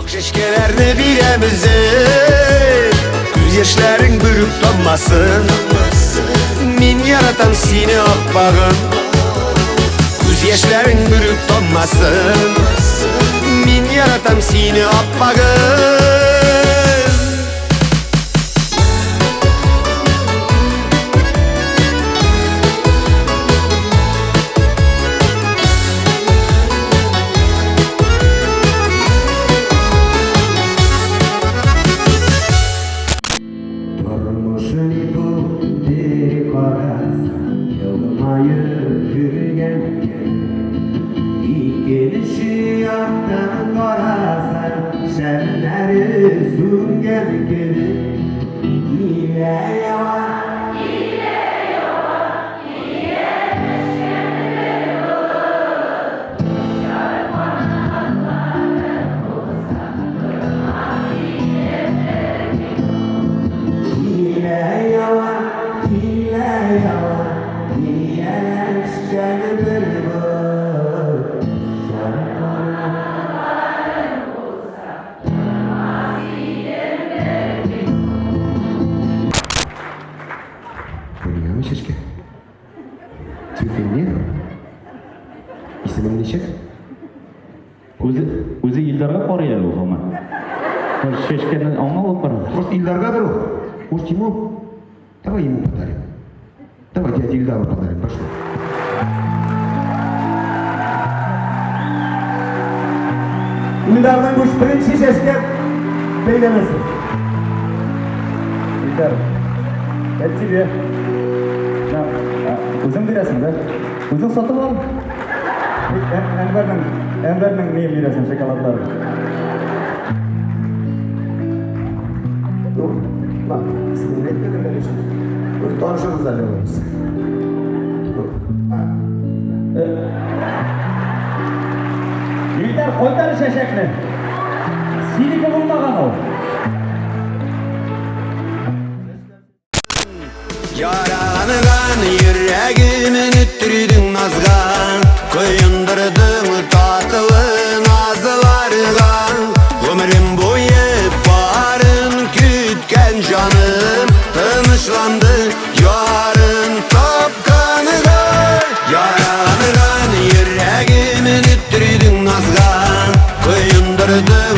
Ак чәчкәләрне бирәбез, күз яшьләрең бөреп таммасын. Мин яратам сине, аппагым. Күз яшьләрең бөреп таммасын. Мин яратам сине, аппагым. Тормышы бер карасаң, елмаеп көлгән Икенче яктан карасаң, шәмнәре сүнгән кебек. Килә ява, Килә ява, килә ява, ияләшкән бер болыт. Миңамы чәчкә? Цветы мне? Исемең ничек? Үзе, үзе Илдарга карый әле ул һаман. Может, чәчкәне аңа алып баралар. Может, Илдаргадыр ул? Может, ему? Давай ему подарим. Давай дяде Ильдару подарим, пошел. Илдарның бу беренче чәчкә бәйләмәсе. Илдар, это тебе. На, үзең бирәсең, да? Үзең сатып ал. Әнвәрнең, Әнвәрнең ни бирәсең шоколадларын? Ну, ладно, исемен әйтмәдем, конечно. Ну, танышыгыз әле алайса. Ну, Илдар, кайтар чәчәкне. Синеке булмаган ул. Яраланган йөрәгемне төрдең назга, Коендырдың татлы назларга. Гомерем буе барын көткән җаным Тынычланды ярын тапканга. Яраланган йөрәгемне төрдең назга, Коендырдың